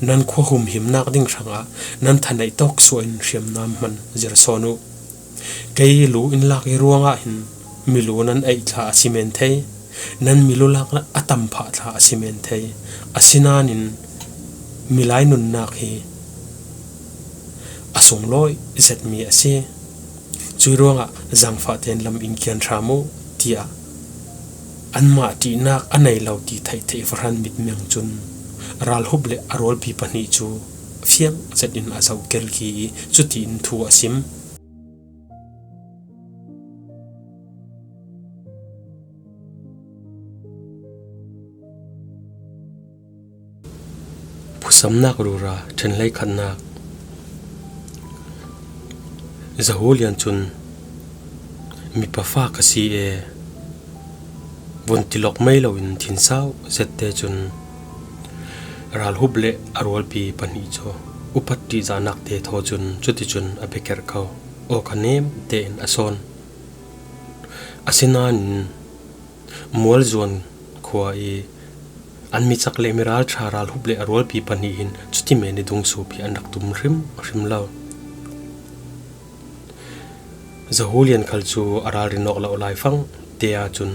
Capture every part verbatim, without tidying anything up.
Nan khua humhimnak ding hrangah nan thaneih tawk suahin hriamnam hman zirsawn uh. Kei lu in lak i ruangah hin milu nan eih thla a si men thei, nan milu lak a tam phah thla a si men thei. Asinain milai nunnak hi a sunglawi zetmi a si. Cui ruangah zangfah tein lam in kian hram uh, tiah anmah ṭihnak a nei lo ti theihtheih fahran mitmeng cun ralhup le a rualpi pahnih cu fiang zetin a zoh kelki i cutiin thu a sim. Phusamnak rura ṭhen hleikhatnak. Zahulian cun, "Mipa fa ka si e," vun ti lawk mei loin thinsau zette cun ralhup le a rualpi pahnih cu upat ṭihzahnak te thaw cun cuticun a biakerh ko. Awka nem tein a sawn. Asinain Mualzuan khua i an micak le miralṭha ralhup le a rualpi pahnih hin cuti men i dungsup hi an rak tum hrimhrim lo. Zahulian khal cu a ralrin awk lo laifang te ahcun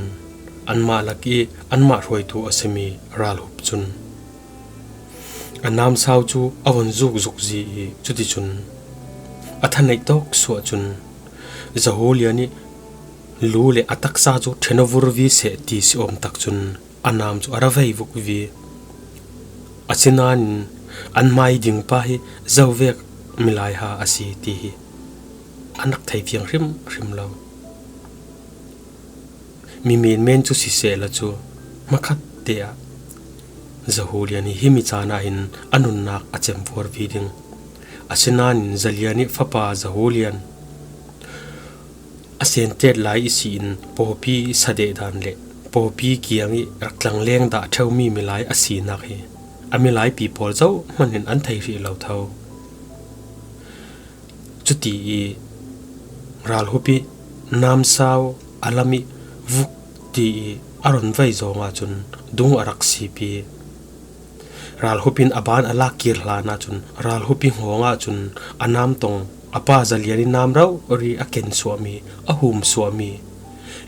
anmah lak i anmah hruaitu a simi ralhup cun a namsau cu a von zukzuk zi i cuticun a thaneih tawk suah cun Zahulian i lu le a taksa cu ṭhen aw vurvi seh ti si awm tak cun a nam cu a ra vei vukvi. Asinain an hmai ding pa hi zovek milai ha a si ti hi an rak thei fiang hrimhrim lo. Mi menmen cu sisehla cu hmakhat te ah Zahulian hi himi caan ah hin a nunnak a cem vuarvi ding. Asinain Zalian i fapa Zahulian a sentet lai ihsin pawpi sadeh dan le pawpi kiang i rak tlangleng dah ṭheumi milai a sinak hi a milaipi pawl zohman hin an thei hrih lo tho. Cuti i ralhup i namsau a lam i vuk ti i a ron vei zong ahcun dung a rak sipi. Ralhup in a ban a lak kir hlan ahcun ralhup i hngawng ahcun a nam tong a pa Zalian i nam rori a ken suahmi, a hum suahmi,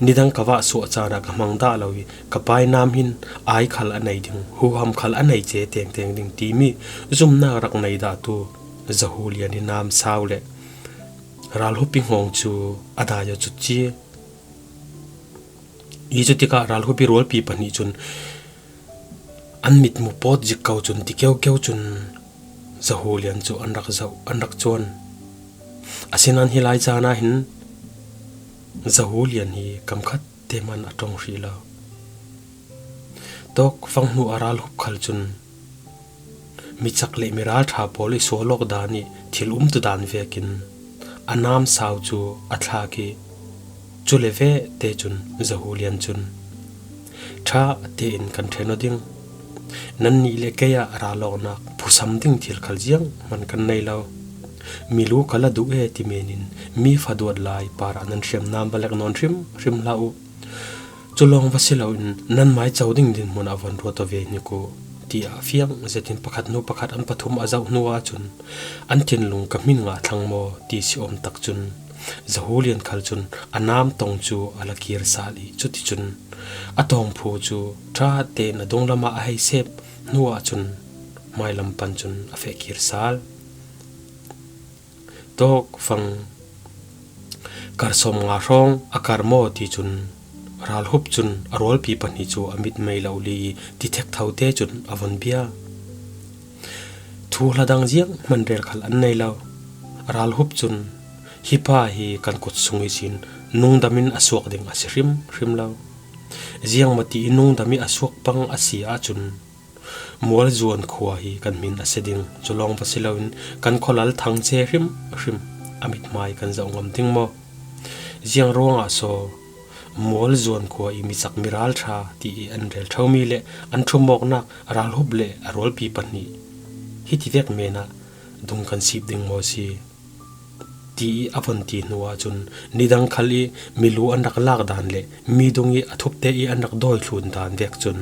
nidang ka vah suah caan ah ka hmang dah lo i ka pai nam hin ai khal a nei ding, huham khal a nei ce tengteng ding timi zumnak rak nei dahtu Zahulian i namsau le ralhup i hngawng cu a dai aw cut ci. I cu tikah ralhup i rualpi pahnih cun an mitmu pawt zik ko cun ti keukeu cun Zahulian cu an rak zoh, an rak cuan. Asinain hi lai caan ah hin Zahulian hi kamkhat te hman a ṭong hrih lo. Tawk fang hnu a ralhup khal cun micak le miralṭha pawl i sual awk dan i thil umtu dan vekin a namsau cu a thlak i cu le ve te cun Zahulian cun, "Ṭha tein kan ṭhen aw ding. Nannih le kei ah ralawknak phusam ding thil khal zianghman kan nei lo. Milu ka la duh e ti men in mi faduat lai parah nan hriamnam va lek nawn hrimhrim hlah uh. Cu lawng va si loin nan mai co ding dinhmun ah von ruat aw ve hnik uh," tiah fiang zetin pakhat hnu pakhat an pathum a zoh hnu ahcun, "An thinlung ka hmin ngah thlang maw?" ti si awm tak cun Zahulian khal cun a nam tong cu a la kir sal i cuticun a tawngphu cu ṭha tein a dunglam ah a hei sep hnu ahcun hmailam pan cun a feh kir sal. Tawk fang kar sawm nga hrawng a kar maw ti cun ralhup cun a rualpi pahnih cu a mit mei lo li i ti thek tho te cun a von bia. Thu hladang zianghman rel khal an nei lo. Ralhup cun, "Hi pa hi kan kut sung ihsin nungdam in a suak ding a si hrimhrim lo. Ziangmah ti i nungdam i a suak pang a si ahcun Mualzuan khua hi kan hmin a si ding. Cu lawng va si loin kan khualal thang ce hrimhrim a mithmai kan zoh ngam ding maw? Ziang ruangah so Mualzuan khua i micak miralṭha ti i an rel ṭhomi le an ṭhumawknak ralhup le a rualpi pahnih hi tivek men ah dung kan sip ding maw si?" ti i a von ti hnu ahcun nidang khal i milu an rak lak dan le midung i a thupte i an rak dawi thlun dan vek cun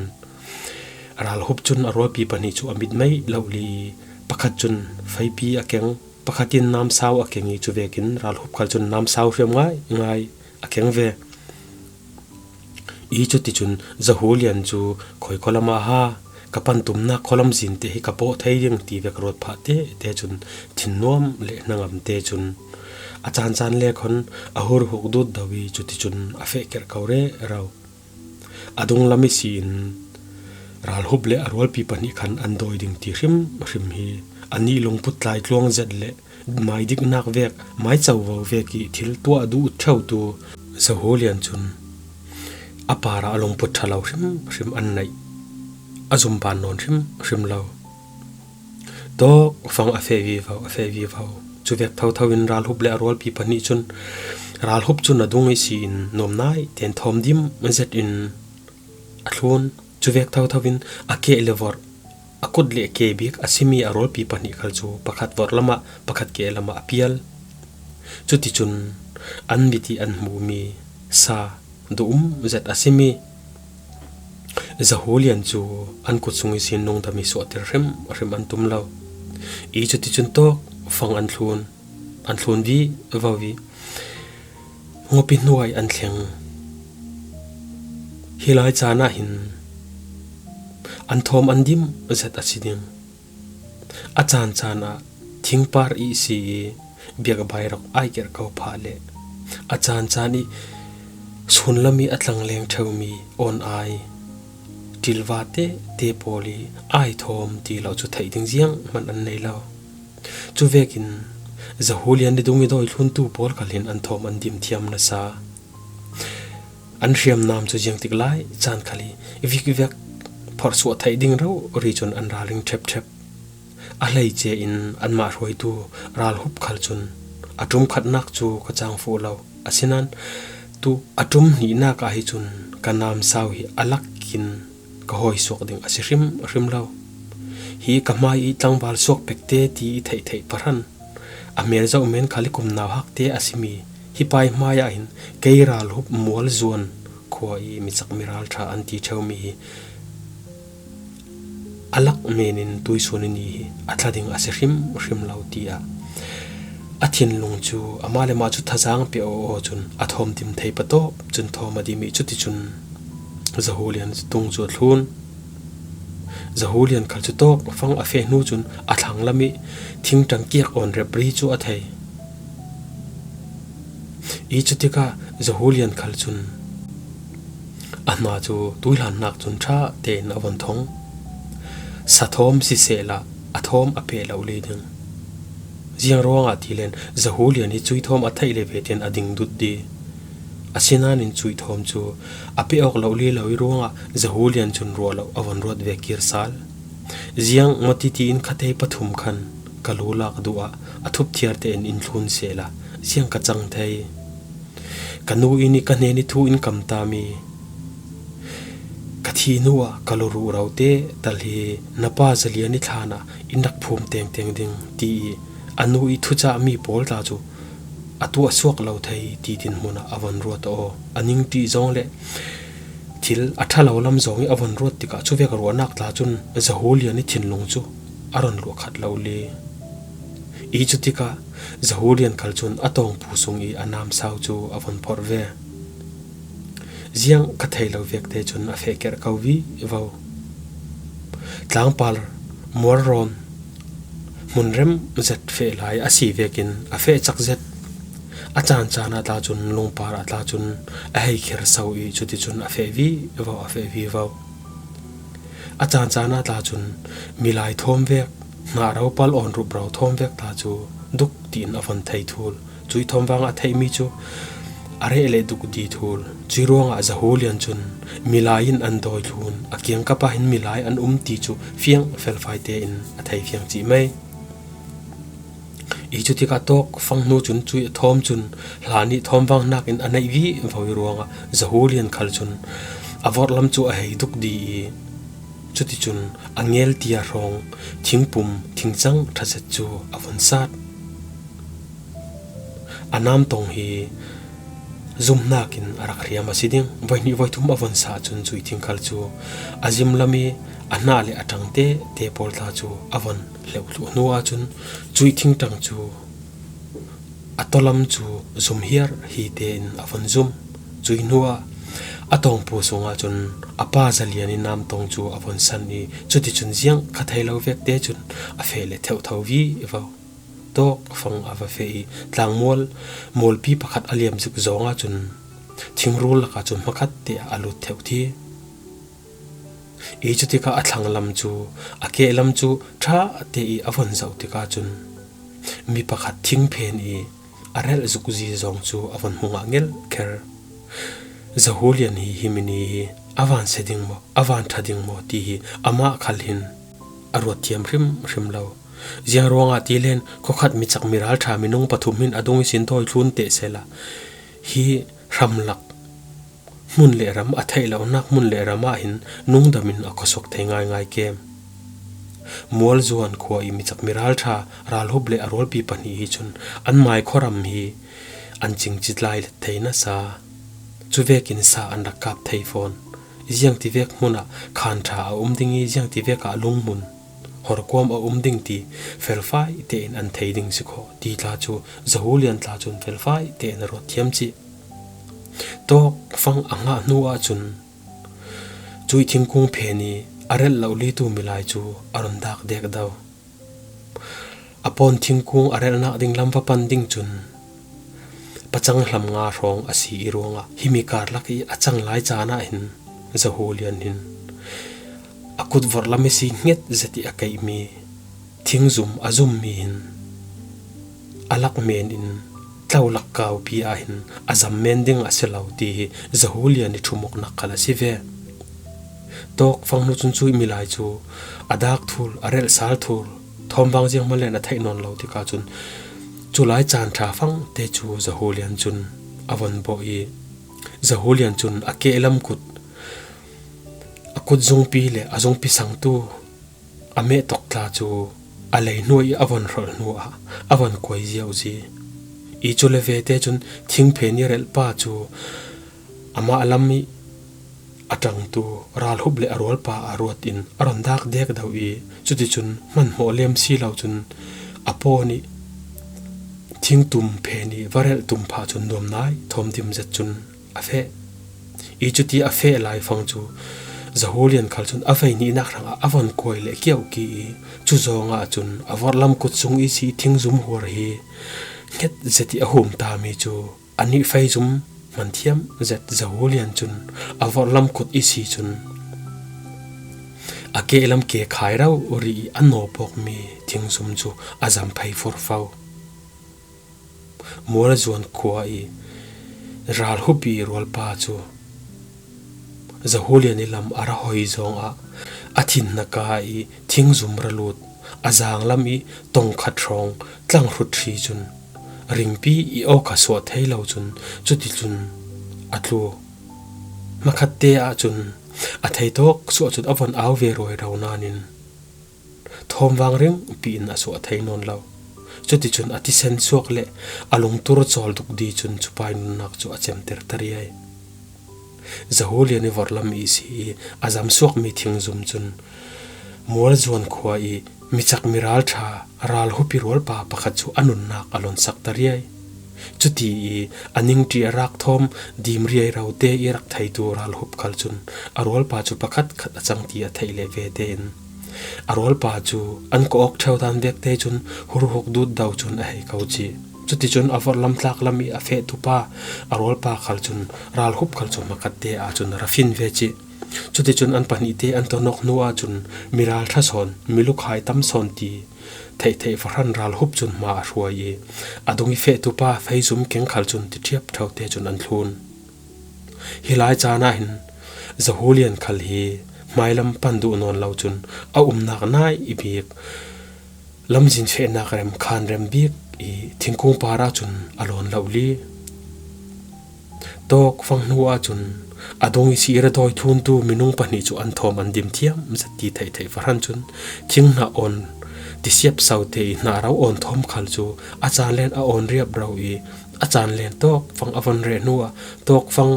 Ralhup cun a rualpi pahnih cu a mit meih lo li i pakhat cun feipi a keng, pakhat in namsau a keng i cuvekin ralhup khal cun namsau hriam ngaingai a keng ve. I cuticun Zahulian cu khawi khualam ah ha, ka pantumnak khualam zin te hi ka pawh thei ding ti vek ruat phah te te cun thinnuam le hnangam te cun a caancaan le khon a hurhuk dut do i cuticun a feh kerh ko rero. A dunglam i si in ralhup le a rualpi pahnih khan an dawi ding ti hrimhrim hi anih lungput tlai tluang zet le maidiknak vek, mai covo vek i thil tuah duh ṭheutu Zahulian cun a parah a lungput ṭha lo hrimhrim an neih. A zumban nawn hrimhrim lo. Tawk fang a feh vivo, a feh vivo. Cuvek thotho in ralhup le a rualpi pahnih cun ralhup cun a dung i si in nuamnai ten thawm dim zet in a thlun. Cuvek thotho in a keh le vorh, a kut le ke bik a simi a rualpi pahnih khal cu pakhat vorh lamah pakhat keh lamah a pial. Cuticun an mit i an hmumi sa duh um zet a simi Zahulian cu an kut sung ihsin lungdam i suahter hrimhrim an tum lo. I cuticun tawk fang an thlun, an thlun vivo i ngupi hnuai an thleng. Hi lai caan ah hin an thawm an dim zet a si ding. A caancaan ah thingpar i si i biakbai rak ai kerh ko phah le a caancaan i sunlam i a tlangleng ṭheumi awn ai ṭilva te te pawl i ai thawm ti lo cu theih ding zianghman an nei lo. Cuvekin Zahulian i dung i dawi thluntu pawl khal hin an thawm an dim thiam nasa. An hriamnam cu ziangtik lai caan khal i vikvek phorhsuah theih ding rori cun an ralring ṭhepṭhep. A hleice in anmah hruaitu ralhup khal cun a ṭum khatnak cu ka cang fuh lo. Asinain tu a ṭum hnihnak ah hi cun ka namsau hi a lak in ka hawi suak ding a si hrimhrim lo. Hi ka hmai i tlangval suak pekte ti i theihtheih pahran a hmel zoh men khal i kum nauhak te a simi hi pa i hmai ah hin kei ralhup mual zuan khua i micak miral ṭha an ti ṭheumi hi a lak men in tuisun i ni hi a thla ding a si hrimhrim lo tiah a thinlung cu amah le mah cu thazaang pe aw aw cun a thawm dim thei patawp cun thawm a dim i cuticun Zahulian tung cu a thlun. Zahulian khal cu tawk fang a feh hnu cun a thlang lam i thingṭang kiak awn rep ri cu a thei. I cutikah Zahulian khal cun a hna cu tuihlannak cun ṭha tein a von thong. Sa thawm sisehla a thawm a peh lo li ding. Ziang ruangah tilen Zahulian hi cui thawm a theih le vetein a ding dut di. Asinain cui thawm cu a peh awk lo li lo i ruangah Zahulian cun ruah lo a von ruat ve kir sal. Ziang mati tiin khatei pathum khan ka lu lak duh ah a thup thiar tein in thlun sehla ziang ka cang thei. Ka nu in i ka hnen i thu in kamtami ka thi hnu ah ka lu ruh ro te tal hi na pa Zalian i thlan ah in rak phum tengteng ding ti i a nu i thucah mi pawl tla cu a tuah suak lo thei ti dinhmun ah a von ruat aw. A ning ṭih zong le thil a ṭha lo lam zong i a von ruat tikah cuvek ruahnak tla cun Zahulian i thinlung cu a ron luah khat lo li. I cutikah Zahulian khal cun a tawngpu sung i a namsau cu a von phorh ve. Ziang ka thei lo vekte cun a feh kerh ko vivo. Tlangpar mualrawn hmun rem zet feh lai a si vekin a feh cak zet. A caancaan ah tla cun lungpar ah tla cun a hei kher so i cuticun a feh vivo, a feh vivo. A caancaan ah tla cun milai thawm vek, hnah ro pal awn rup ro thawm vek tla cu duk tiin a von thei thul. Cui thawm vang a theihmi cu a reh le duk di thul. Cui ruangah Zahulian cun milai in an dawi thlun, a kiangkap ah hin milai an um ti cu fiang felfai tein a thei fiang cih mei. I cutikah tawk fang hnu cun cui a thawm cun hla nih thawm vang hnakin a neih vivo i ruangah Zahulian khal cun a vorhlam cu a hei duk di i cuticun a ngel tia hrawng thingpum thingcang ṭha zet cu a von sat. A namtong hi zumhnak in a rak hriam a si ding. Voihnih voithum a von sah cun cui thingkhal cu a zimlam i a hna le a ṭang tete pawl tla cu a von hleuh thluh hnu ahcun cuih thingṭang cu a tawlam cu zum hiar hi tein a von zum. Cuih hnuah a tawngpu sungah cun a pa Zalian i namtawng cu a von san i cuticun ziang kha thei lo vek te cun a feh le theuh tho vivo. Tawkfang a va feh i tlangmual mualpi pakhat a liam zik zawng ahcun thingrul lakah cun hmakhat te ah a lut theuh thi. I cutikah a thlang lam cu a keh lam cu ṭha te i a von zoh tikah cun mi pakhat thing phen i a relh zukzi zawng cu a von hmu ngah ngelh kher. Zahulian hi hi mi ni hi a van sia ding maw, a van ṭha ding maw ti hi amah khal hin a ruat thiam hrimhrim lo. Ziang ruangah ti len khuakhat mi cak mi ralṭha minung pathum hin a dung ihsin dawi thlun teh sehla hi hramlak hmun le ram a theih lonak hmun le ram ah hin nungdam in a khuasuak thei ngaingai kem. Mualzuan khua i mi cak mi ralṭha ralhup le a rualpi pahnih hi cun an mai khuaram hi an cingcit lai thei nasa. Cuvekin sa an rak kap thei fawn. Ziangtivek hmun ah khan ṭha a um ding i ziangtivek ah lunghmun horkuam a um ding ti felfai tein an thei ding si kho ti tla cu Zahulian tla cun felfai tein a ruat thiam cih. Tawkfang a hngah hnu ahcun cuih thingkung phen i a relh lo litu milai cu a run dak dek do. A pawn thingkung a relhnak ding lam va pan ding cun pacang hlam nga hrawng a si i ruangah himi karlak i a cang lai caan ah hin Zahulian hin a kut vorhlam i si hnget zet i a keihmi thingzum a zummi hin a lak men in tlo lak kaupi ah hin a zam men ding a si lo ti hi Zahulian i ṭhumuknak khal a si ve. Tawkfang hnu cun cuih milai cu a dak thul, a relh sal thul, thawmvang zianghman len a theih nawn lo tikah cun culai caan ṭha fangte cu Zahulian cun a von bawh i Zahulian cun a kehlam kut, a kut zungpi le a zungpi sangtu a mehtok tla cu a lei hnuai i a von hrolh hnuah a von kuai ziauzi. I cu le vete cun thingphen i relhpa cu amah lam i a ṭangtu ralhup le a rualpa a ruat in a ron dak dek do i cuticun hmanhmawh lem si lo cun a pawn i thingtum phen i va relh tum phah cun nuamnai thawm dim zet cun a feh. I cuti a feh lai fang cu Zahulian khal cun a vei nihnak hrangah a von kuai le kiauki i cu zawngah cun a vorhlam kut sung i si thingzum huar hi hnget zet i a hum tami cu a nih feizum hmanthiam zet Zahulian cun a vorhlam kut i si cun a kehlam ke khai rau rih i a nawpawkmi thingzum cu a zam phei furfo. Mualzuan khua i ralhupi rualpa cu Zahulian i lam a ra hoi zongah a thinna ka i thingzum ra lut, a zanglam i tongkhat hrawng tlang hrut hri cun ringpi i awk a suah thei lo cun cuticun a tlu. Hmakhatte ahcun a theitawk suah cun a von au ve ruai ro nain thawmvang ringpi in a suah thei nawn lo. Cuticun a thisen suak le a lungtur cawl dukdi cun cupa i nunnak cu a cemter ta riai. Zahulian i vorhlam i si i a zamsuakmi thingzum cun Mualzuan khua i micak miralṭha ralhupi rualpa pakhat cu a nunnak a lonsak ta riai. Cuti i a ningṭi a rak thawm dim riai rote i rak theitu ralhup khal cun a rualpa cu pakhat khat a cang ti a theih le ve tein a rualpa cu an ka awk ṭheu dan vekte cun hurhuk dut do cun a hei ko ci. Cuticun a vorhlam tlaklam i a fehtu pa a rualpa khal cun ralhup khal cu hmakhatte ahcun ra fin ve ci. Cuticun an pahnihte an tonawk hnu ahcun miralṭha sawn, milukhai tam sawn ti theihtheih fahran ralhup cun hma a hruai i a dung i fehtu pa feizum keng khal cun tiṭhiap ṭhaute cun an thlun. Hi lai caan ah hin Zahulian khal hi hmailam pan duh nawn lo cun a umnak nai i bik lamzin fehnak rem khan rem bik i thingkung par ah cun a lawn lo li. Tawk fang hnu ahcun a dung i si i radawi thluntu minung pahnih cu an thawm an dim thiam zet ti theihtheih fahran cun thinghnah awn tisiap saute i hnah ro awn thawm khal cu a caan len a awn riap ro i a caan len tawk fang a von reh hnu ah tawk fang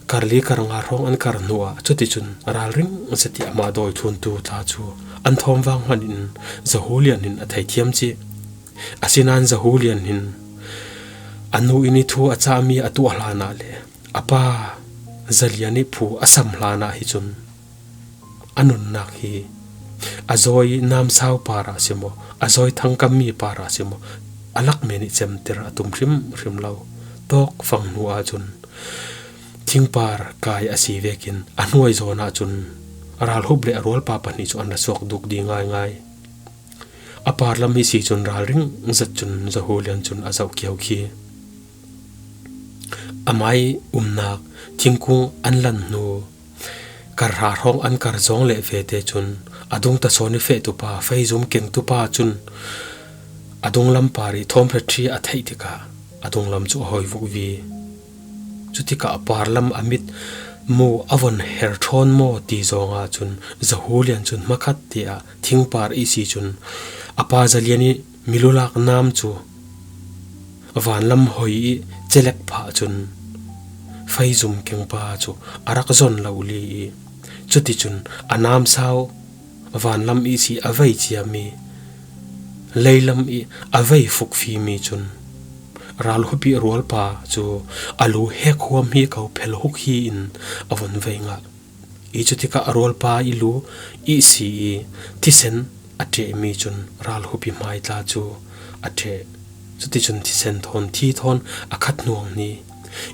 karli karnga hrawng an kar hnuah, chuticun ralring zet ih amah dawi thluntu tla cu an thawm vang hmanin Zahulian in a theithiam cih. Asinain Zahulian hin a nu in ih thu a cahmi a tuah hlanah le a pa Zalian ih phu a sam hlanah hi cun a nunnak hi a zawi namsau parah si maw, a zawi thangkammi parah si maw, a lakmen ih cemter a tum hrimhrim lo. Tawkfang hnu ahcun thingpar kai a si vekin a hnuai zawn ahcun ralhup le a rualpa pahnih cu an ra suak duk dih ngaingai. A parlam ih si cun ralring zet cun Zahulian cun a zoh kio khi. Amai umnak thingkung an lan hnu, karhra hrawng an kar zawng leh vete cun a dungta sawn ih fehtu pa, feizum kengtu pa cun a dunglam par ih thawm hreṭhi a theih tikah a dunglam cu a hoi vukvi. Cutikah a parlam a mit mu a von her ṭhawn maw ti zawng ahcun Zahulian cun hmakhat te ah thingpar ihsi cun a pa Zalian ih milulak nam cu vanlam hoi ih celek phah cun feizum kengpa cu a rak zon lo li ih cuticun a namsau vanlam ihsi a vei ciami leilam ih a vei fukfimi cun ralhup ih rualpa cu a lu hek huam hi ko phel huk hi in a von vei ngah. Ih cutikah a rualpa ih lu ihsi ih thisen a ṭehmi cun ralhup ih hmai tla cu a ṭheh. Cuticun thisen thawn thi thawn a khat hnuang hni.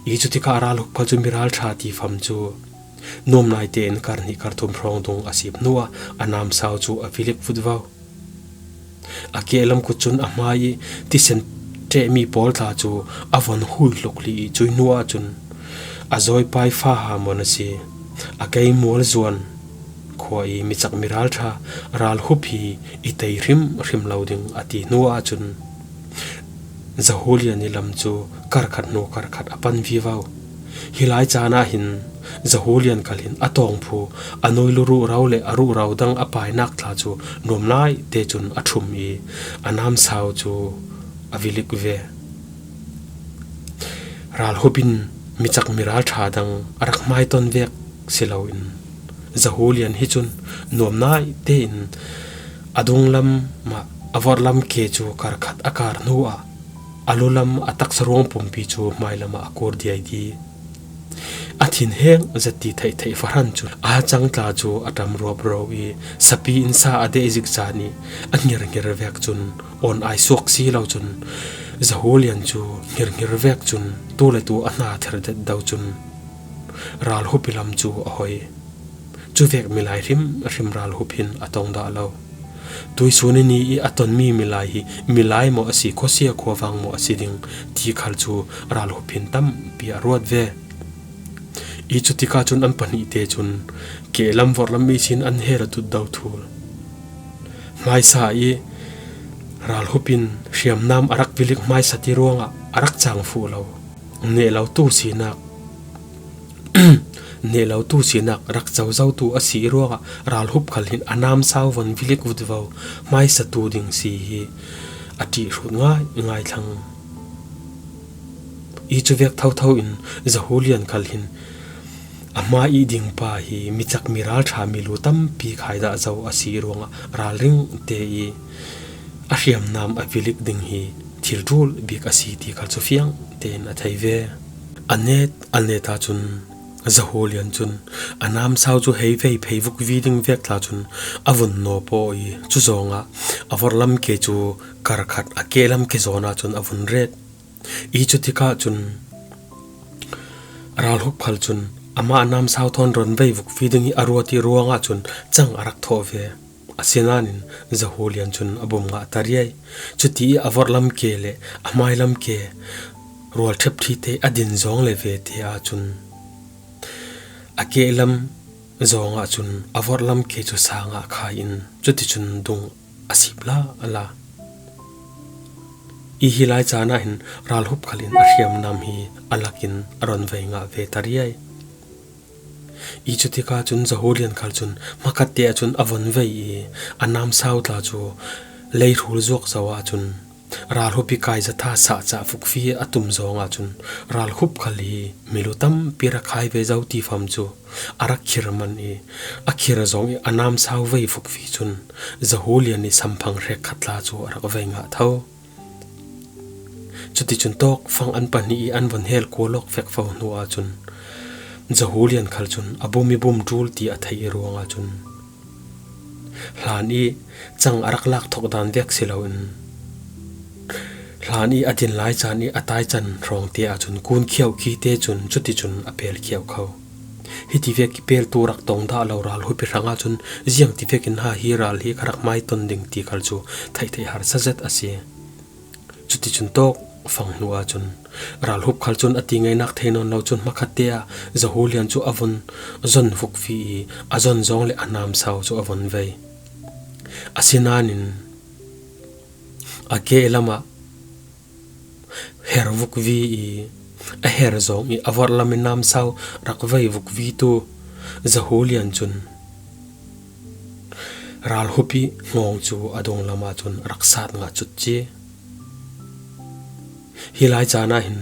Ih cutikah ralhup khal cu miralṭha tifam cu nuam naite in kar hnih kar thum hrawng dung a sip hnuah a namsau cu a vilik vutvo. A kehlam kut cun a hmai ih thisen ṭehmi pawl tla cu a von hui hluk li ih cuih hnuah cun a zawipai faha maw na si, a kei mualzuan khua ih micak miralṭha ralhup hi i tei hrimhrim lo ding a ti hnuah cun Zahulian ih lam cu karkhat hnu karkhat a pan vivo. Hi lai caan ah hin Zahulian khal hin a tawngphu, a nuilu ruhro le a ruhro dang a painak tla cu nuam naite cun a ṭhum ih a namsau cu a vilik ve. Ralhup in micak miralṭha dang a rak hmaiton vek si loin Zahulian hi cun nuam naite in a dunglam ah a vorhlam ke cu karkhat a kar hnuah a lulam a taksa ruang pumpi cu hmailam ah a kur diaidi. A thinheng zet ti theihtheih fahran cu a cang tla cu a ṭam ruapro ih sapi in sa a deh zik caan ih a ngirngir vek cun awn ai suak si lo cun Zahulian cu ngirngir vek cun tu le tu a hna ther detdo cun ralhup ih lam cu a hoi. Cuvek milai hrimhrim ralhup hin a tong dah lo. Tuisun ih ni ih a tonmi milai hi milai maw a si, khuasia khuavang maw a si ding ti khal cu ralhup hin tampi a ruat ve. Ih cutikah cun an pahnihte cun kehlam vorhlam ihsin an hel a tutdo thul. Hmaisa ih ralhup in hriamnam a rak vilik hmaisa ti ruangah a rak cang fuh lo. Neh lo tu sinak neh lo tu sinak rak cozotu a si ih ruangah ralhup khal hin a namsau von vilik vutvo hmaisatu ding si hi a ṭih hrut ngaingai thlang. Ih cuvek thotho in Zahulian khal hin a hmai ih ding pa hi micak miralṭha milu tampi khaidah zo a si ih ruangah ralring te ih a hriamnam a vilik ding hi thil ṭul bik a si ti khal cu fiang tein a thei ve. A net a net ahcun Zahulian cun a namsau cu hei vei phei vukvi ding vek tla cun a vun nawp aw ih cu zawngah a vorhlam ke cu karkhat a kehlam ke zawn ahcun a vun ret. Ih cutikah cun ralhup khal cun amah a namsau thawn ron vei vukvi ding ih a ruat ih ruangah cun cang a rak thawh ve. Asinain Zahulian cun a bum ngah ta riai. Cuti ih a vorhlam ke le a hmailam ke rual ṭhepṭhi te a din zawng le ve te ahcun a kehlam zawng ahcun a vorhlam ke cu sa ngah khai in cuticun dung a sip lala. Ih hi lai caan ah hin ralhup khal in a hriamnam hi a lak in a ron vei ngah ve ta riai. Ih cutikah cun Zahulian khal cun hmakhat te ahcun a von vei ih a namsau tla cu lei hrul zuak zo ahcun Ralhupi kai zatha sahcah vukvi a tum zawng ahcun ralhup khal hi milu tampi rak khai ve zo ti fam cu a rak khir man i a khir zawng i a namsau vei vukvi cun Zahulian i samphang hrekkhat tla cu a rak vei ngah tho. Cuticun tawk fang an pahnih i an von hel kual awk fek fo hnu ahcun Zahulian khal cun a bum i bum ṭul ti a theih i ruangah cun hlan i cang a rak lak thok dan vek si loin hlan i a din lai caan i a tai can hrawng te ahcun kun khiau khi te cun cuticun a pel khiau kho. Hiti vek i peltu rak tong dah lo ralhupi hrangah cun ziang ti vekin ha hi ral hi ka rak mai ton ding ti khal cu theihtheih harsa zet a si. Cuticun tawk fang hnu ahcun ralhup khal cun a ti ngeinak thei nawn lo cun hmakhatte ah Zahulian cu a von zon vukvi i a zon zawng le a namsau cu a von vei. Asinain a ke lamah her vukvi i a her zawng i a vorhlam i namsau rak vei vukvi tu Zahulian cun ralhupi hngawng cu a dunglam ahcun a rak sat ngah cut ci. Hi lai caan ah hin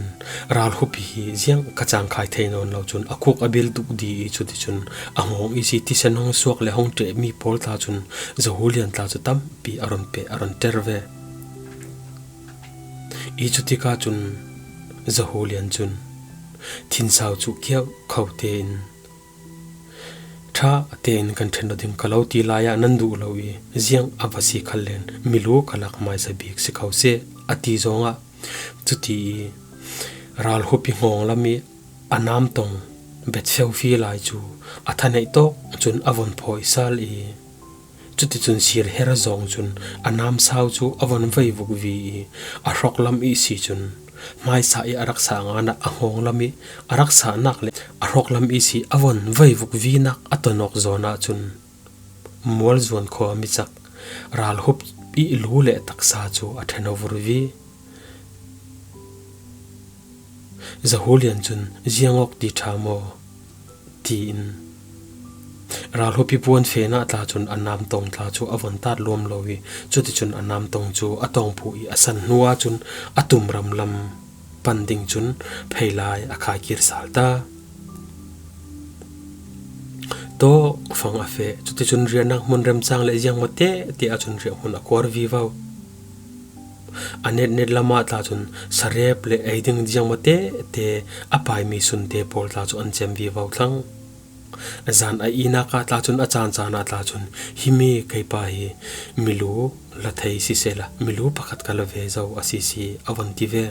ralhupi hi ziang ka cangkhai thei nawn lo cun a khuk a bil duh di i cuticun a hngawng i si tisen hong suak le hong ṭehmi pawl tla cun Zahulian tla cu tampi a run peh a run ṭer ve. I cutikah cun Zahulian cun thinsau cu kiau kho tein ṭha tein kan ṭhen aw ding ka lo ti lai ah nan duh lo i ziang a va si khal len milu ka lak maisa bik si kho seh a ti zawngah cuti i ralhupi hngawng lam i a namtong bet fiafi lai cu a thaneih tawk cun a von phawi sal i cuticun sir her zawng cun a namsau cu a von vei vukvi i a hrawklam i si cun hmaisa i a rak sa ngan ah a hngawng lam i a rak sa nak le a hrawklam i si a von vei vukvi nak a ton awk zawn ahcun mualzuan khua micak ralhup i lu le taksa cu a ṭhen aw vurvi. Zahulian cun ziang awk ti ṭha maw tiin ralhupi puan fehnak tla cun a namtong tla cu a von tat luam lo i cuticun a namtong cu a tongphu i a san hnu ahcun a tumram lam pan ding cun phei lai a khai kir sal ta. Tawk fang a feh, cuticun riahnak hmun remcang le ziangmawte te ahcun riahhmun a kuar vivo. A netnet lamah tla cun sarep le ei ding ziangmawte te a paimi sunte pawl tla cu an cem vivo thlang. Zan a ihnak ah tla cun a caancaan ah tla cun himi keipa hi milu la thei sisehla milu pakhat ka la ve zo a si si a von ti ve.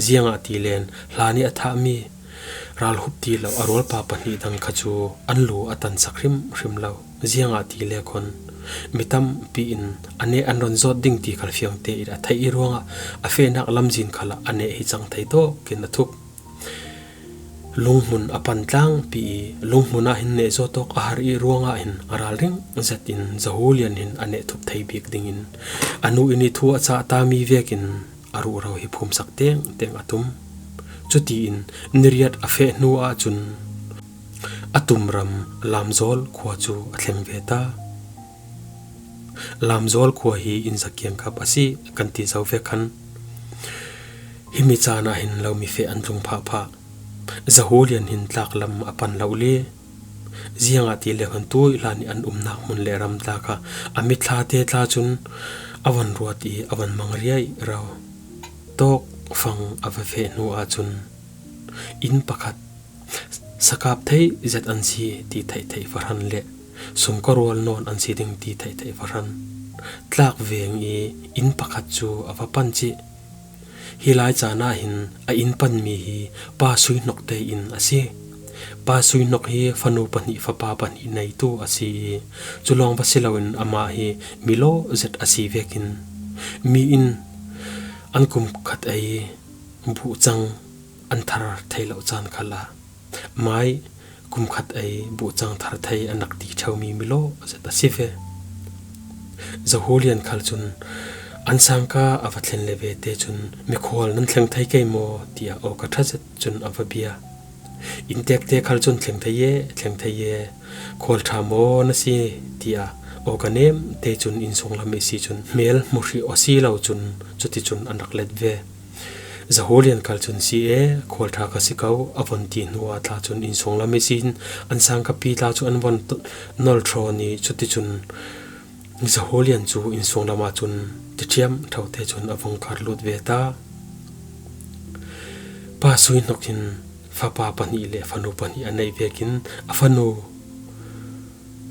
Ziangahtile hlan i a thahmi ralhup ti lo a rualpa pahnih dang kha cu an lu a tansak hrimhrim lo. Ziangahtile khon mi tampi in a neh an ron zawt ding ti khal fiangte in a theih i ruangah a fehnak lamzin khalah a neh hi cang thei tawkin a thup. Lunghmun a pan tlangpi i lunghmun ah hin neh zawt awk a har i ruangah hin a ralring zet in Zahulian hin a neh thup thei bik dingin a nu in i thu a cah tami vekin a ruhro hi phumsak tengteng a tum. Cutiin niriat a feh hnu ahcun a tumram Lamzawl khua cu a thleng ve ta. Lamzawl khua hi innza kiangkap a si kan ti zo ve khan himi caan ah hin lo mi feh an tlung phahphah. Zahulian hin tlaklam a pan lo le ziangahtile hon tui hlan i an umnak hmun le ram tla kha a mitthla te tla cun a von ruat i a von mang riaih ro. Tawk fang a va feh hnu ahcun inn pakhat sakap thei zet an si ti theihtheih va hran le sumka rual nawn an si ding ti theihtheih va hran. Tlak veng i inn pakhat cu a va pan cih. Hi lai caan ah hin a inn panmi hi Pa Sui Hnok te inn a si. Pa Sui Hnok hi fanu pahnih fapa pahnih neitu a si i cu lawng va si loin amah hi mi law zet a si vekin mi in an kum khat ei buhcang an thar thei lo caan khalah mai kum khat ei buhcang thar thei a nak ti ṭheumi mi law zet a si ve. Zahulian khal cun an sangka a va thlen le ve te cun mikhual nan thleng thei kei maw tiah awka ṭha zet cun a va bia. Inntekte khal cun thleng thei e, thleng thei e, khual ṭha maw na si tiah Aw ka nem te cun innsung lam i si cun hmel hmu hrih aw si lo cun cuticun an rak let ve. Zahulian kal cun si e, khualṭha ka si ko, a von ti hnuah tla cun innsung lam i sin an sang ka pi tla cu an von t- nol ṭhawn i cuticun Zahulian cu innsung lamah cun tiṭhiam ṭhote cun a vung kar lut ve ta. Pa Sui Hnok hin fapa pahnih le fanu pahnih a neih vekin a fanu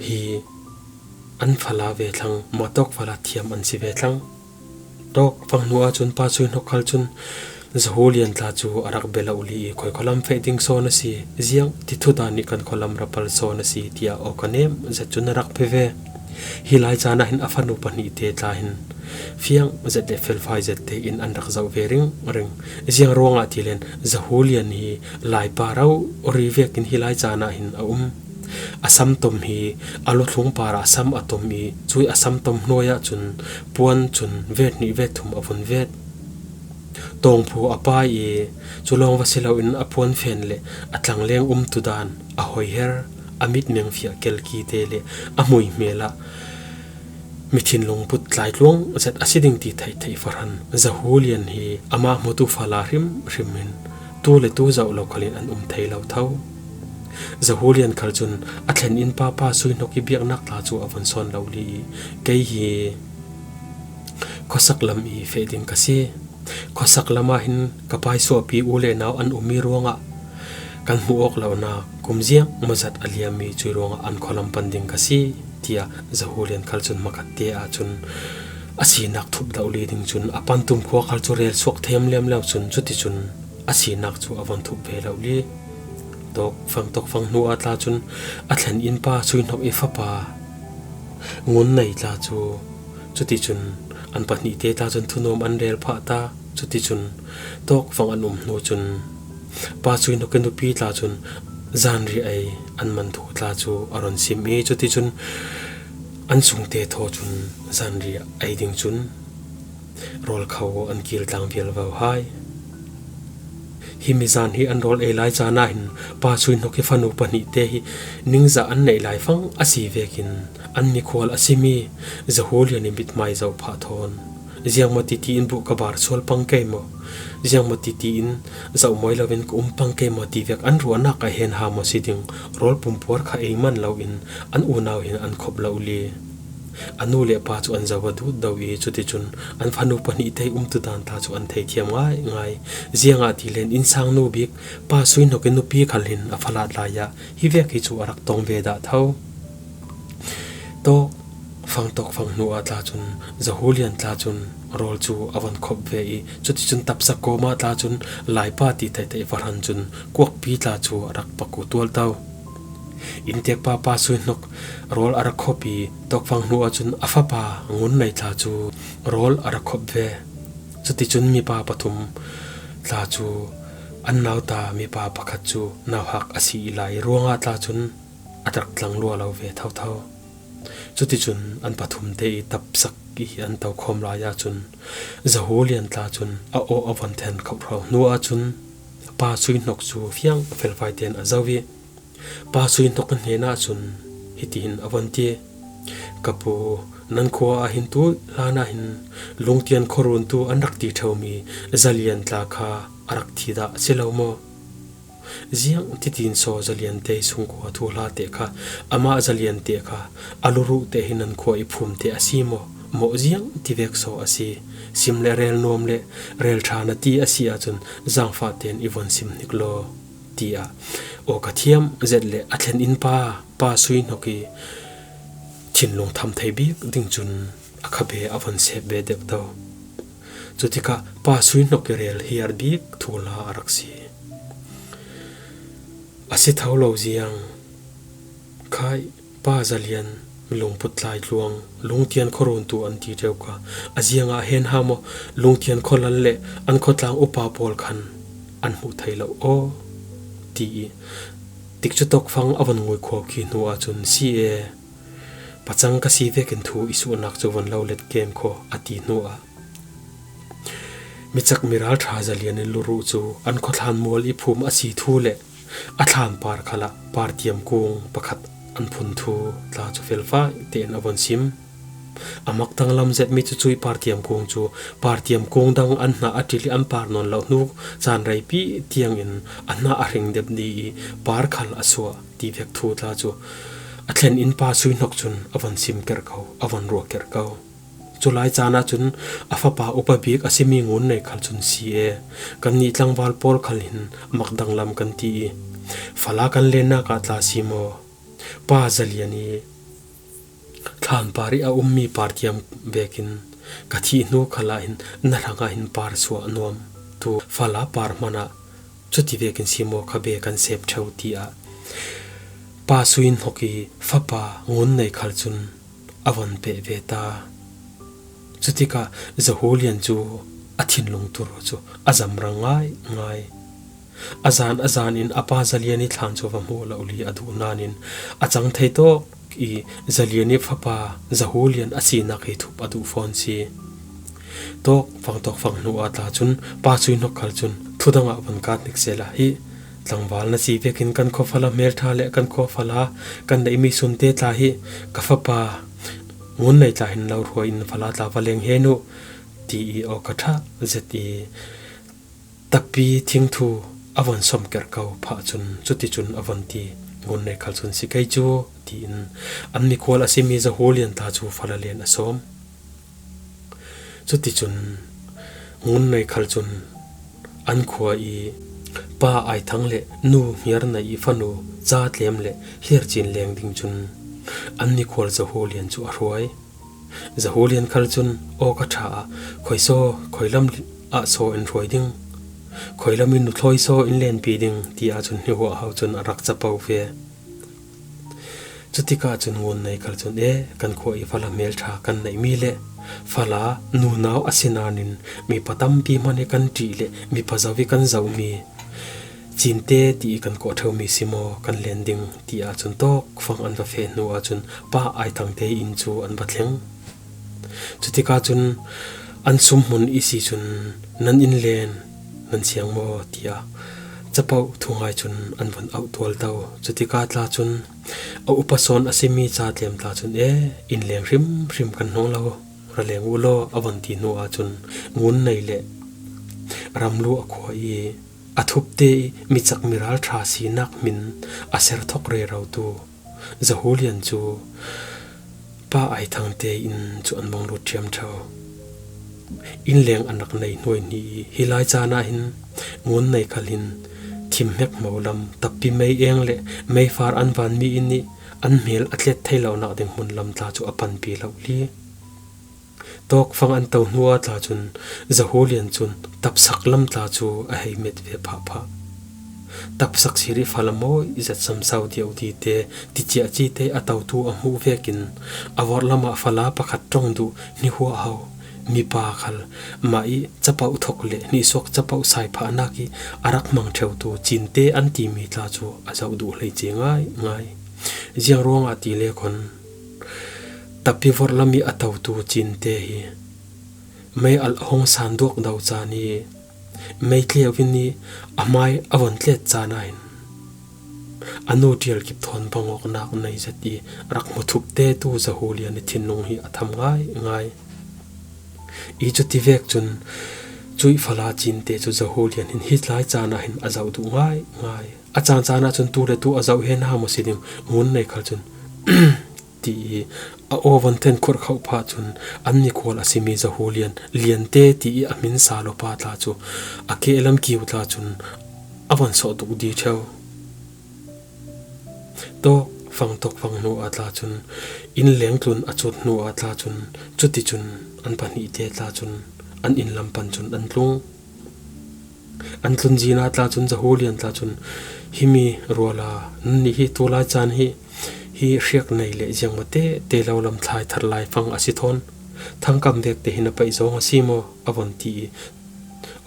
hi an fala ve thlang, mah tawk fala thiam an si ve thlang. Tawk fang hnu ahcun Pa Sui Hnok khal cun Zahulian tla cu a rak bia lo li i khoi khualam feh ding sawn a si, ziang ti thudan nih kan khualam rapal sawn a si, tiah aw ka nem zet cun a rak pe ve. Hi lai caan ah hin a fanu pahnih te tla hin fiang zet le felfai zet tein an rak zoh ve ringring. Ziang ruangah ti len Zahulian hi laipa rori vekin hi lai caan ah hin a um. A sam tom hi a luthlung parah sam a tom i, cui a sam tom hnuai ahcun puan cun vet hnih vet thum a vun vet. Tawngphu a pai i, cu lawng va si loin a puan fen le a tlangleng umtu dan, a hoiher, a mit mengfiah kelki te le a hmui hmel ah mithinlung put tlai tluang zet a si ding ti theihtheih fahran Zahulian hi amah hmutu fala hrimhrim in tu le tu zoh lo khalin an um thei lo tho. Zahulian khal cun a thlen in pa Pa Sui Hnok i biaknak tla cu a von sawn lo li i, kei hi khuasak lam i feh ding ka si. Khuasak lam ah hin ka paisuahpi u le nau an um i ruangah kan hmuh awk lonak kum ziang mawzat a liam i cui ruangah an khualam pan ding ka si, tiah Zahulian khal cun hmakhat te ahcun a sinak thup doh li ding cun a pantum khua khal cu rel suak thiam liam lo cun cuticun a sinak cu a von thup ve lo li. Tawk fang tawk fang hnu ah tla cun a thlen in pa Sui Hnok i fapa Ngun Nei tla cu cuticun an pahnih te tla cun thunuam an rel phah ta. Cuticun tawk fang an um hnu cun pa Sui Hnok i nupi tla cun zanriah ei an man thu tla cu a ron sim i cuticun an sungte thaw cun zanriah ei ding cun rawl kho an kil tlang vial vo hai. Hi mizan hi an rawl ei lai caan ah hin pa Sui Hnok i fanu pahnih te hi ningzah an neih lai fang a si vekin an mikhual a simi Zahulian i mithmai zoh phah thawn, ziangmaw titi in buh ka bar sual pang kei maw, ziangmaw titi in zoh mawi loin ka um pang kei maw ti vek an ruahnak a hen ha maw si ding rawl pumpuar kha ei man loin an unau hin an khop lo li. A nu le pa cu an zoh a dut do i cuticun an fanu pahnih te umtu dan ta cu an thei thiam ngaingai. Ziangah ti len innsang nu bik pa Sui Hnok i nupi khal hin a falat lai ah hi vek hi cu a rak tong ve dah tho. Tawk fang tawk fang hnu ah tla cun Zahulian tla cun rawl cu a von khop ve i cuticun tapsak kawm ah tla cun laipa ti theihtheih fahran cun kuakpi tla cu a rak pak u tualto. Inntekpa pa Sui Hnok rawl a rak khop i tawk fang hnu ahcun a fapa Ngun Nei tla cu rawl a rak khop ve. Cuticun mipa pathum tla cu an nauta mipa pakhat cu nauhak a si i lai ruangah tla cun a rak tlang lua lo ve thotho. Cuticun an pathum te i tapsak i an tokhawm lai ahcun Zahulian tla cun a aw a von then khauh hrawh hnu ahcun pa Sui Hnok cu fiang felfai tein a zoh i pa Sui Hnok hnen ahcun hitihin a von ti, "Ka pu, nan khua ah hin tu hlan ah hin Lungtian khuaruntu an rak ti ṭheumi Zalian tla kha a rak thi dah a si lo maw? Ziang titin saw Zalian te sungkhua thuhla te kha, amah Zalian te kha a luruh te hi nan khua i phum te a si maw? Mawh ziang tivek saw a si. Sim le rel nuam le rel ṭha na ti a si ahcun zangfah tein i von sim hnik law," tiah aw ka thiam zet le a thlen in pa, pa Sui Hnok i thinlung tham thei bik ding cun a khabe a von sep ve deuh do. Cutikah pa Sui Hnok i rel hiar bik thuhla a rak si. A si tho lo ziang khai pa Zalian, mi lungput tlai tluang, Lungtian khuaruntu an ti ṭeu kha a ziangah hen ha maw? Lungtian khualal le an khuatlang upa pawl khan an hmuh thei lo aw, ti i tikcu tawk fang a von ngui khuau khi hnu ahcun si e, pacang ka si vekin thu i suhnak cu von lo let kem kho, a ti hnu ah micak miral ṭha Zalian i luruh cu an khuathlan mual i phum a si thu le a thlan par khalah par tiam kung pakhat an phun thu tla cu felfai tein a von sim. A mak danglam zetmi cucu i Partiam kung cu Partiam kung dang an hnah a ṭil i an par nawn lo hnu caan reipi tiangin a hnah a hring dep dih i par khal a suah ti vek thu tla cu a thlen in Pa Sui Hnok cun a von sim kerh ko, a von ruah kerh ko. Culai caan ahcun a fapa upa bik a simi Ngun Nei khal cun si e, kannih tlangval pawl khal hin a mak danglam kan ti i, fala kan lennak ah tla si maw? Pa Zalian i thlanpar i a ummi Partiam vekin ka thih hnu khal ah hin na hrangah hin par suah nuam tu fala par hmanh ah cuti vekin si maw kha be kan sep ṭheu, tiah Pa Sui Hnok i fapa Ngun Nei khal cun a von peh ve ta. Cutikah Zahulian cu a thinlung tur cu a zamrang ngaingai. A zan a zan in a pa Zalian i thlan cu va hmuh lo li a duh nain a cang thei tawk i Zalian i fapa Zahulian a sinak hi thup a duh fawn si. Tawk fang tawk fang hnu ah tla cun Pa Sui Hnok khal cun thudang ah von kat hnik sehla hi tlangval na si vekin kan khuafala hmelṭha le kan khuafala kan neihmi sunte tla hi ka fapa Ngun Nei tla hin lo hruai in fala tla va leng hen uh, ti i awka ṭha zet i takpi thingthu a von sawm kerh ko phah cun cuticun a von ti. Ngun Nei khal cun si kei cu, tiin an mikhual a simi Zahulian tla cu fala len a sawm. Cuticun Ngun Nei khal cun an khua i Pa Ai Thang le Nu Hniar Nei i fanu Ca Tlem le Hlir Cin leng ding cun an mikhual Zahulian cu a hruai. Zahulian khal cun awka ṭha ah, "Khoi saw, khoi lam ah saw in hruai ding? Khoi lam in nu thlawi saw in lenpi ding?" tiah cun hnihuah hau cun a rak capo ve. Cutikah cun Ngun Nei khal cun, "E, kan khua i fala hmelṭha kan neihmi le fala nunau a si nain mipa tampi hmanh i kan ṭih le mipa zo i kan zohmi Cinte ti i kan kawh ṭheumi si maw kan len ding?" tiah cun tawk fang an va feh hnu ahcun Pa Ai Thang te inn cu an va thleng. Cutikah cun an sumhmun i si cun, "Nan in len nan siang maw?" tiah capoh thungai cun an vun auh tualto. Cutikah tla cun a upa sawn a simi Ca Tlem tla cun, "E, in leng hrimhrim kan hnong lo, ra leng uh law," a von ti hnu ahcun Ngun Nei le Ramluah khua i a thupte i micak miral ṭha sinak hmin a ser thok rerotu Zahulian cu Pa Ai Thang te inn cu an vung lut ṭhiamṭho. Inn leng an rak nei hnuaihni i hi lai caan ah hin Ngun Nei khal hin thim hmek mo lam, tappi mei eng le meifar an vanmi inn i an hmel a tlet thei lonak ding hmun lam tla cu a panpi lo li. Tawk fang an to hnu ah tla cun Zahulian cun tapsak lam tla cu a hei met ve phahphah. Tapsak sir i fala mawi zet samsau deuh dite, ticiah cite a totu a hmuh vekin a vorhlam ah fala pakhat ṭong duh hnihuah ho mipa khal mah i capoh thok le hnihsuak capoh saiphahnak i a rak hmang ṭheutu Cinte an timi tla cu a zoh duh hlei ce ngaingai. Ziang ruangah ti le khon, tappi vorhlam i a totu Cinte hi mei alh a hung san duak do caan i mei tleu in i a hmai a von tlet caan ah hin a nu ṭial kip thawn bangawknak nei zet i rak hmu thupte tu Zahulian i thinlung hi a tham ngaingai. I cuti vek cun cuih fala Cinte cu Zahulian hin hi lai caan ah hin a zoh duh ngaingai. A caan caan ah cun tu le tu a zoh he hna maw si ding, Ngun Nei khal cun ti i a aw von then khurh khauh phah cun an mikhual a simi Zahulian Liante ti i a hmin sa lo pa tla cu a kehlam kiu tla cun a von sawh tuk dih ṭheu. Tawk fang tawk fang hnu ah tla cun inn leng tlun a cut hnu ah tla cun cuticun an pahnih te tla cun an inn lam pan cun an tlung. An tlun zin ah tla cun Zahulian tla cun, "Himi ruala, nannih hi tulai caan hi, hi hriak nei le ziangmate te lo lam thlai thar lai fang a si thawn, thangkam vek te hi na paih zong a si maw?" a von ti i,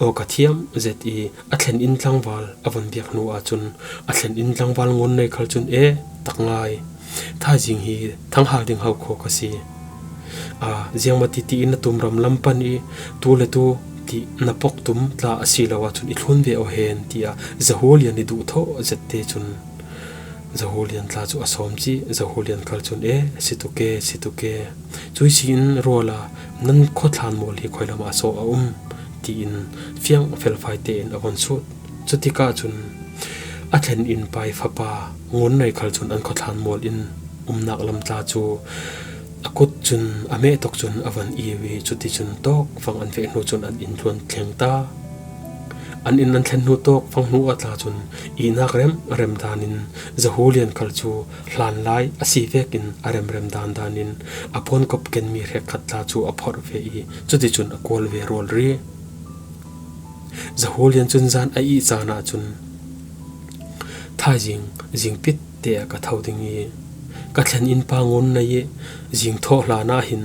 aw ka thiam zet i a thlen in tlangval a von biak hnu ahcun a thlen in tlangval Ngun Nei khal cun, "E, tak ngai. Thaizing hi thanghal ding hau kho ka si. A, ziangmati ti in na tum ram lam pan i tu le tu ti na pok tum tla a si lo ahcun i thlun ve aw hen," tiah Zahulian i duh thawh zet te cun Zahulian tla cu a sawm cih. Zahulian khal cun, "E, si tuk e, si tuk e. Cui si in rual a nan khuathlan mual hi khoi lamah saw a um?" tiin fiang felfai tein a von sut. Cutikah cun a thlen in pai fapa Ngun Nei khal cun an khuathlan mual in umnak lam tla cu a kut cun a meh tuk cun a van iu i cuticun tawkfang an feh hnu cun an in tluan thleng ta. An in an thlen hnu tawkfang hnu ah tla cun ihnak remrem dan in Zahulian khal cu hlan lai a si vekin a remrem dan dan in a puankop kenmi hrekkhat tla cu a phorh ve i cuticun a kual ve rual rih. Zahulian cun zan a ih caan ah cun, "Thaizing zingpit te ah ka tho ding i ka thlen in pa Ngun Nei i zing thawh hlan ah hin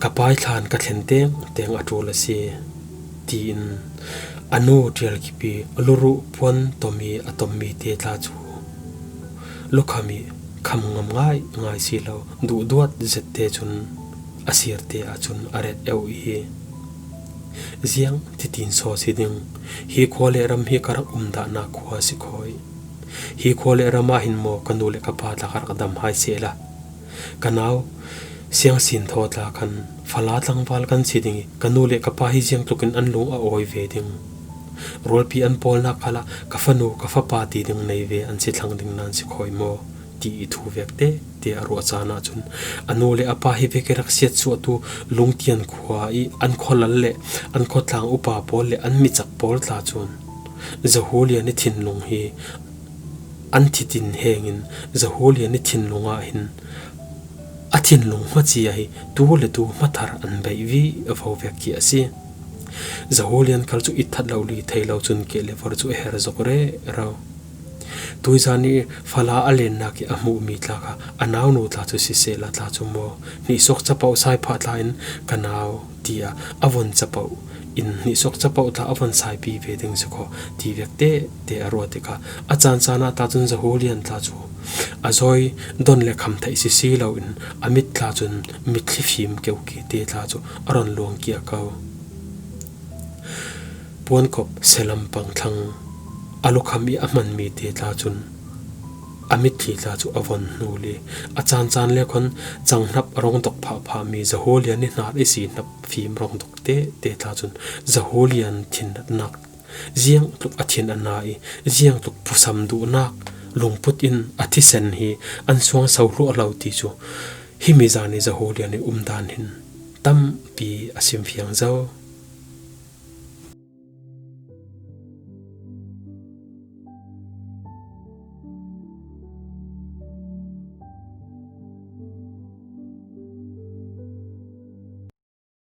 ka pai thlan ka thlen tengteng a ṭul a si," tiin a nu ṭial kip i a luruh puan tom i a tommi te tla cu lukham i kham ngam ngaingai si lo duhduat zette cun a sirte ah cun a ret euh i, "Ziang titin saw si ding? Hi khua le ram hi ka rak umdahnak khua a si khawi. Hi khua le ram ah hin maw ka nu le ka pa tla ka rak dam hai sehla, ka nau Siangsin thaw tla khan fala tlangval kan si ding i ka nu le ka pa hi ziangtlukin an lung a awi ve ding. Rualpi an pawlnak khalah ka fanu ka fapa ti ding nei ve an si thlang ding nan si khawi maw?" ti i thu vek tete a ruah caan ah cun a nu le a pa hi vek i rak siatsuahtu Lungtian khua i an khualal le an khuatlang upa pawl le an micak pawl tla cun Zahulian i thinlung hi an thitin hengin Zahulian i thinlung ah hin a thinlung hmacia hi tu le tu hmathar an beih vivo vek khi a si. Zahulian khal cu itthat lo li thei lo cun keh le vor cu a her zok rero. Tuizan i fala a lennak i a hmuhmi tla kha a naunu tla cu sisehla tla cu maw, "Hnihsuak capoh saiphah tla in ka nau," tiah a von capoh in, "Hnihsuak capoh tla a von saipi ve ding si khaw," ti vek tete a ruah tikah a caancaan ah tla cun Zahulian tla cu a zawi don le kham theih sisi loin a mit tla cun mitthli fim keuki te tla cu a ron luang kia ko. Puankop selam pangthlang a lukham i a hmanmi te tla cun a mitthli tla cu a von hnul i a caancaan le khawn canghnap a rong dok phahphahmi Zahulian i hnar i si hnap fim rong dok tete tla cun Zahulian thinnatnak ziangtluk a thin a na i ziangtluk phusam duhnak lungput in a thisen hi an suang so hluah lo ti cu himi zan i Zahulian i umdan hin tampi a simfiang zo.